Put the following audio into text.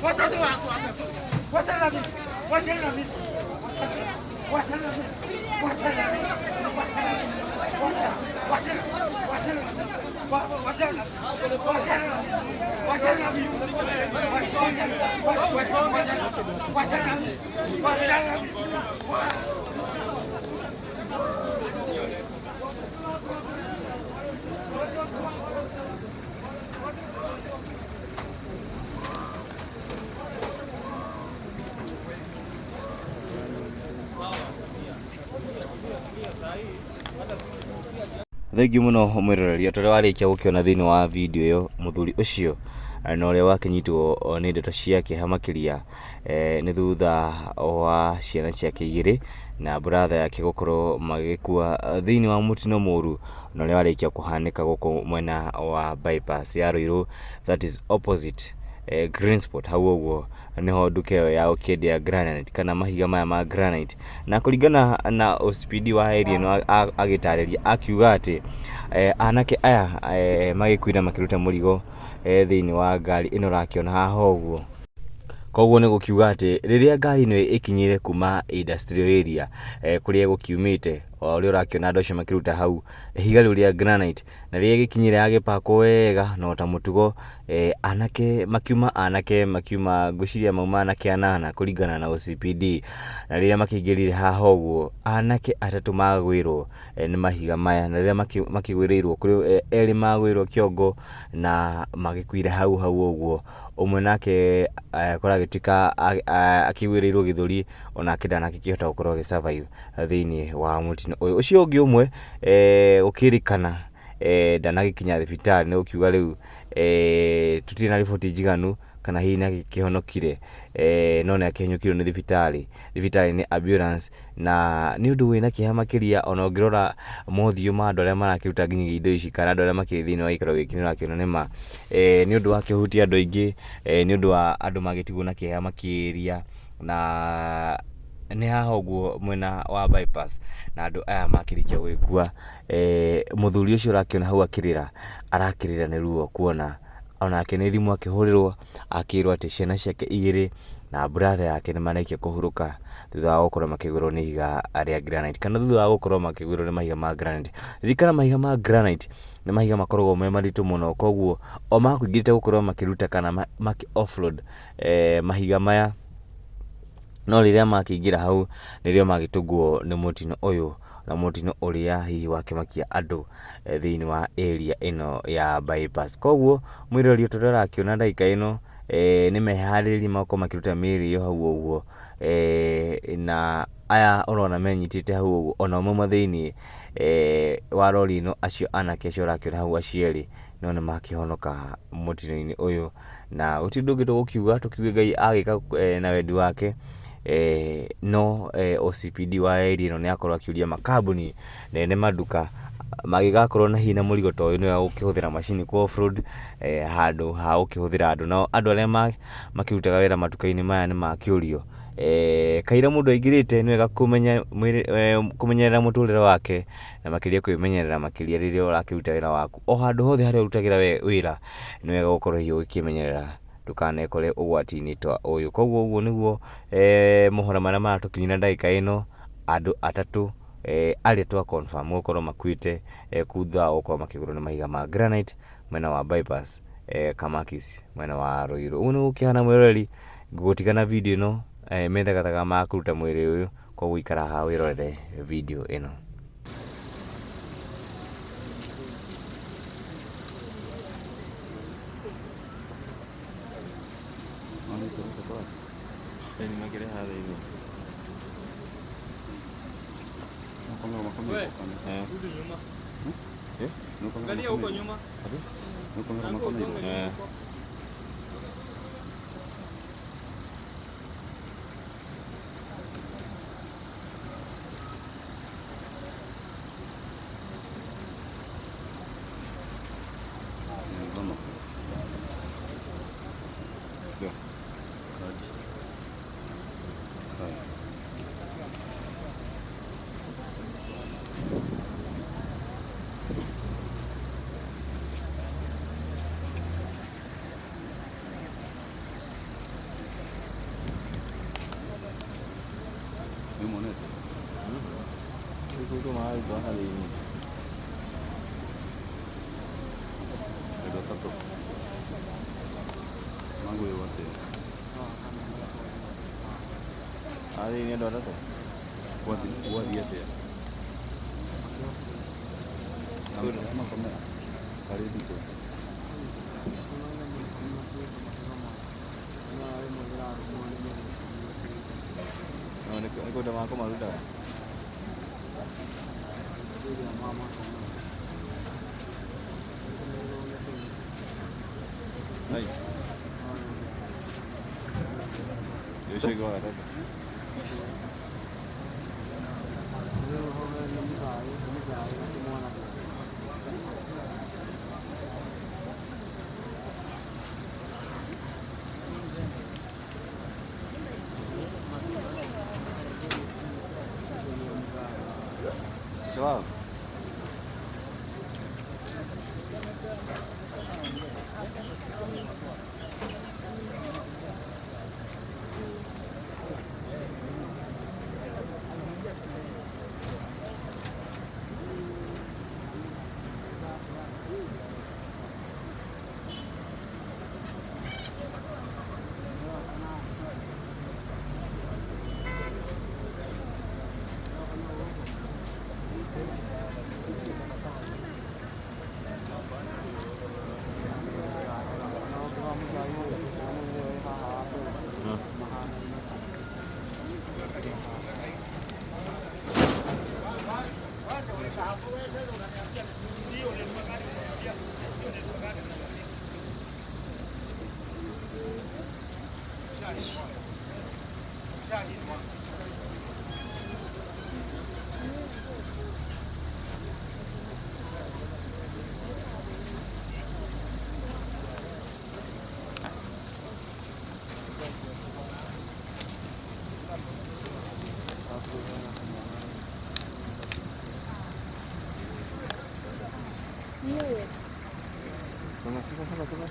Watoto wako hapa. Wachana na mimi. Wachana na mimi. Wachana na mimi. Wachana na mimi. Wachana. Wachana. Wachana. Wachana. Wachana na mimi. Wachana. Wachana na mimi. Wachana na mimi. Thengiũ mũno mwĩroreri, o ta ũrĩa warĩkia gũkĩona thĩinĩ wa video ĩyo, mũthuri ũcio na ũrĩa wakĩnyitwo nĩ ndeto cia kĩeha makĩria nĩ thutha wa ciana ciake igĩrĩ na brother yake gũkorwo magĩkua thĩinĩ wa mũtino mũru na ũrĩa warĩkia kũhanĩka gũkũ mwena wa bypass ya Ruiru, that is opposite Green Spot, hau ũguo nĩho nduka ĩyo ya gũkĩendia granite kana mahiga maya ma granite. Na kũringana na OCPD wa area ĩno agĩtarĩria akiuga atĩ anake aya magĩkuire makĩruta mũrigo thĩinĩ wa ngari ĩno ũrakĩona haha ũguo. Koguo nĩ gũkiuga atĩ rĩrĩa ngari ĩno ĩkinyire kuma industrial area kũrĩa ĩgũkiumĩte, o ũrĩa ũrakĩona andũ acio makĩruta hau ihiga rĩu rĩa granite, na rĩrĩa ĩgĩkinyire yagĩpakwo wega na ota mũtugo anake makiuma, anake makiuma, ngwĩciria mauma anake anana kũringana na OCPD. Na rĩrĩa makĩingĩrire haha ũguo, anake atatũ magwĩrwo nĩ mahiga maya, na rĩrĩa makĩgwĩrĩirwo kũrĩ erĩ magwĩrwo kĩongo na magĩkuire hau hau ũguo. Ũmwe nake kũragĩtuĩka akĩgwĩrĩirwo gĩthũri, onake ndanakĩhota gũkorwo agĩ survive thĩinĩ wa mũtino ũyũ. Ũcio ũngĩ ũmwe gũkĩrĩkana ndanagĩkinya thibitarĩ, nĩ gũkiuga rĩu tũtirĩ na riboti njiganu kana hihi nĩ akĩhonokire, no nĩ akĩhanyũkirio nĩ thibitarĩ, thibitarĩ nĩ ambulance, na nĩ ũndũ wĩna kĩeha makĩria ona ũngĩrora mothiũ ma andũ arĩa marakĩruta nginya indo ici kana andũ arĩa makĩrĩ thĩinĩ wa gĩikaro gĩkĩ nĩ ũrakĩona nĩma nĩ ũndũ wakĩhutia andũ aingĩ, nĩ ũndũ wa andũ magĩtigwo na kĩeha makĩria, na nĩ haha ũguo mwena wa bypass, na andũ aya makĩrĩkia gũgĩkua, mũthuri ũcio ũrakĩona hau akĩrĩra, arakĩrĩra nĩ ruo kuona onake nĩ thimũ akĩhũrĩrwo akĩrwo atĩ ciana ciake igĩrĩ na brother yake nĩ marĩkia kũhurũka thutha wa gũkorwo makĩgwĩrwo nĩ ihiga rĩa granite kana thutha wa gũkorwo makĩgwĩrwo nĩ mahiga ma granite. Ririkana mahiga ma granite nĩ mahiga makoragwo me maritũ mũno, koguo o makũingĩrĩte gũkorwo makĩruta kana makĩ offload mahiga maya, no rĩrĩa makĩingĩra hau nĩrĩo magĩtũngwo nĩ mũtino ũyũ, na mũtino ũrĩa hihi wakĩmakia andũ thĩinĩ wa area ĩno ya bypass. Koguo mwĩroreri ta ũrĩa ũrakĩona ndagĩka ĩno nĩ meharĩrĩria makorwo makĩruta mĩĩrĩ ĩyo hau ũguo, na aya ũrona menyitĩte hau ũguo ona mauma thĩinĩ wa rori ĩno, acio anake acio ũrakĩona hau acio erĩ no nĩ makĩhonoka mũtino-inĩ ũyũ, na gũtirĩ ũndũ ũngĩ tũgũkiuga, tũkiuge Ngai agĩka na wendi wake, no OCPD wa area ĩno nĩ akorwo akĩũria makambuni na ene manduka mangĩgakorwo na hihi na mũrigo ta ũyũ nĩ wega gũkĩhũthĩra macini kũ offload handũ ha gũkĩhũthĩra andũ. Nao andũ arĩa makĩrutaga wĩra matuka-inĩ maya nĩ makĩũrio kaira mũndũ aingĩrĩte nĩ wega kũmenyerera mũtũrĩre wake na makĩria kwĩmenyerera makĩria rĩrĩa ũrakĩruta wĩra waku. O handũ hothe harĩa ũrutagĩra wĩra nĩ wega gũkorwo hihi ũgĩkĩmenyerera ndũkanekore ũgwati-inĩ ta ũyũ. Koguo ũguo nĩguo mohoro marĩa maratũkinyĩra ndagĩka ĩno, andũ atatũ arĩa twa confirm gũkorwo makuĩte thutha wa gũkorwo makĩgũrwo nĩ mahiga ma granite mwena wa bypass Kamakis mwena wa Ruiru. Ũguo nĩguo gũkĩhana mwĩroreri, ngũgũtiga na video ĩno methagathaga ma kũruta mwĩrĩ ũyũ, koguo ikara haha wĩrorere video ĩno. Angalia huko nyuma. Ndĩmuonete. Rĩu mararutwo haha thĩinĩ. Andũ atatũ. Magwĩrwo atĩa? Haha thĩinĩ andũ atatũ. Gwathiĩ atĩa? Makomera. Karĩ nditũ. No nĩ kũruta makũmarutaga. Ai. Ũcio ũngĩ wa gatatũ. Ũcio wao? Soma, soma, soma, soma.